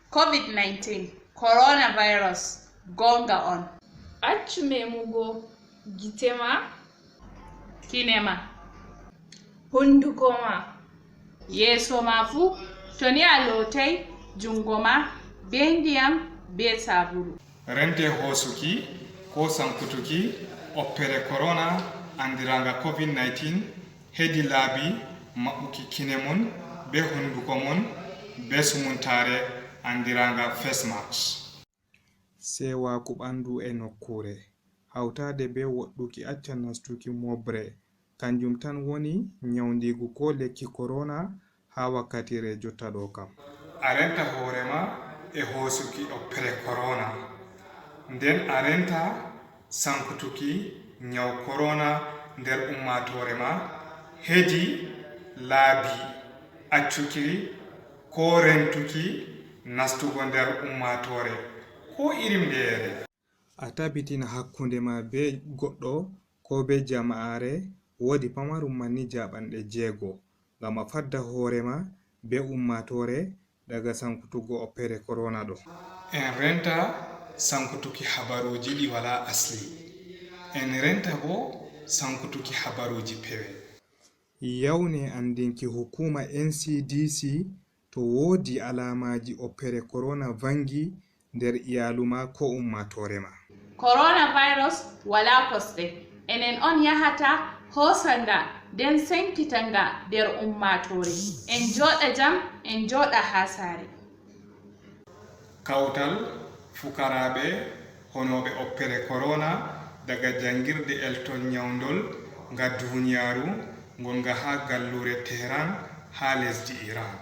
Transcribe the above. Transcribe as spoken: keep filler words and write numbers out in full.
Covid nineteen, coronavirus, goonga on. Accu memugo gite ma, kine ma, hunduko ma, yeeso ma fuu, to ni a lootay junngo ma bee ndiyam bee saabulu. Rente hoosuki koo sankutuki oppere korona anndiraanga covid nineteen heedi laabi maɓɓuki kine mon bee hunnduko mon bee sumuntaare anndiraanga face mask. Seewaaku ɓanndu e nokkuure, hawtaade bee woɗɗuki acca nastuki mooɓre, kanjum tan woni nyawndiigu koo lekki korona haa wakkatiire jotta ɗoo kam. A renta hoore ma e hoosuki oppere korona, nden a renta sankutuki nyaw korona nder ummaatoore ma heedi laabi accuki koo rentuki nastugo nder ummaatoore koo irim ndeere. A tabitina hakkunde ma bee goɗɗo koo bee jama'aare woodi pamarum man ni jaaɓanɗe jeego ngam a fadda hoore ma bee ummaatoore daga sankutuggo oppere korona ɗo. En renta sankutuki habaruuji ɗi walaa asli. En renta boo sankutuki habaruuji pewe. Yawne anndinki hukuuma N C D C to woodi alaamaaji oppere korona vanngi nder iyaalu ma koo ummaatoore ma. Coronavirus walaa kosɗe. Enen on yahata hoosa nga nden senkita nga nder ummaatoore. En jooɗa jam, en jooɗa haa saare. Kawtal fukaraaɓe honooɓe oppere korona daga janngirde Elton Nyawndol nga duuniyaaru ngonga haa galluure Tehran haa lesdi Iran.